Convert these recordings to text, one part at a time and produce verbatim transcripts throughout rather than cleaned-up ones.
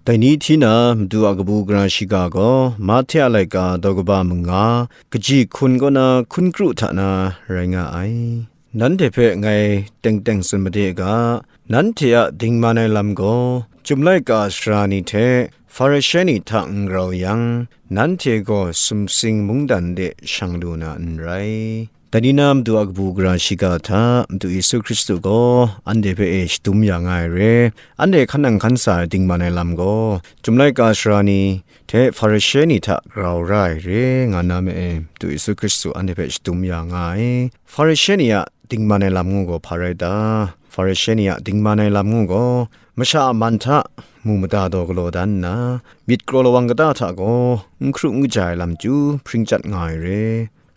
Dai ni hti na, Madu a kabu gara shiga gaw, Mahte a laika daw kaba manga, kaji hkun kaw na hkun kru hta na rai nga ai. Nanhte hpe ngai teng teng tsun made ga, nanhte a dingman ai lam gaw, chyum laika sara ni hte Hparishe ni hta n grau yang, nanhte gaw sumsing mungdan de shang lu na n rai. Dai ni na, Madu a kabu gara shiga hta Madu Yesu Hkristu gaw anhte hpe e shadum ya nga ai re. Anhte hkan nang hkan sa ai dingman ai lam gaw, chyum laika sara ni hte Hparishe ni hta grau ra ai re, nga na me e, Madu Yesu Hkristu anhte hpe shadum ya nga ai. Hparishe ni a dingman ai lam ngu gaw hpa rai ta? Hparishe ni a dingman ai lam ngu gaw, masha a man hta mu mada daw galaw dan nna, myit kraw lawang kata hta gaw n hkru n kaja ai lam chyu hpring chyat nga ai re.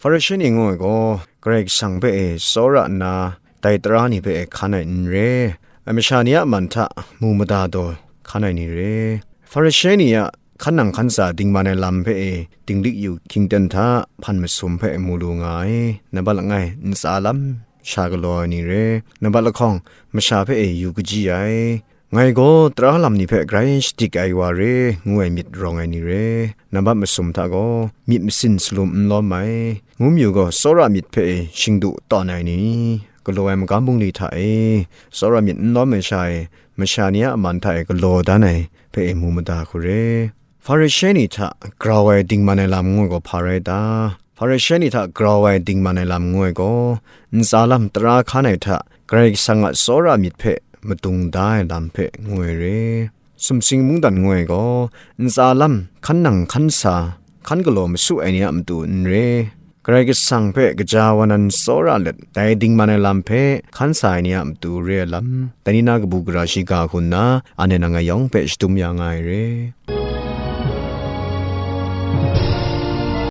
Hparishe ni ngu ai gaw, Karai Kasang hpe e tsawra nna, dai tara ni hpe e hkan ai n re, ai masha ni a man hta mu mada daw hkan ai ni re. Hparishe ni a hkan nang hkan sa dingman ai lam hpe e dinglik yu hkyingten hta hpan masum hpe mu lu nga ai. Nambat langai, ntsa lam sha galaw ai ni re. Nambat lahkawng, masha hpe e yu kaji ai. Ngai gaw tara lam ni hpe grai shadik ai wa re, ngu ai myit rawng ai ni re. Nambat masum hta gaw, myit masin salum n lawm ai. Ngu mayu gaw, tsawra myit hpe e shingdu tawn ai ni, galaw ai magam bungli hta e, tsawra myit n lawm ai sha e, masha ni a man hta e galaw dan ai hpe e mu mada hku re. Hparishe ni hta grau ai dingman ai lam ngu ai gaw hpa rai ta? Hparishe ni hta grau ai dingman ai lam ngu ai gaw, ntsa lam tara hkan ai hta Karai Kasang a tsawra myit hpe madung da ai lam hpe ngu ai re. Sumsing mungdan ngu ai gaw, ntsa lam hkan nang hkan sa, hkan galaw masu ai ni a matu n re. Karai Kasang hpe kaja wa nan tsawra let, dai dingman ai lam hpe hkan sa ai ni a matu re ai lam, dai ni na kabu gara shiga hku nna, anhte nang a yawng hpe shadum ya nga ai re.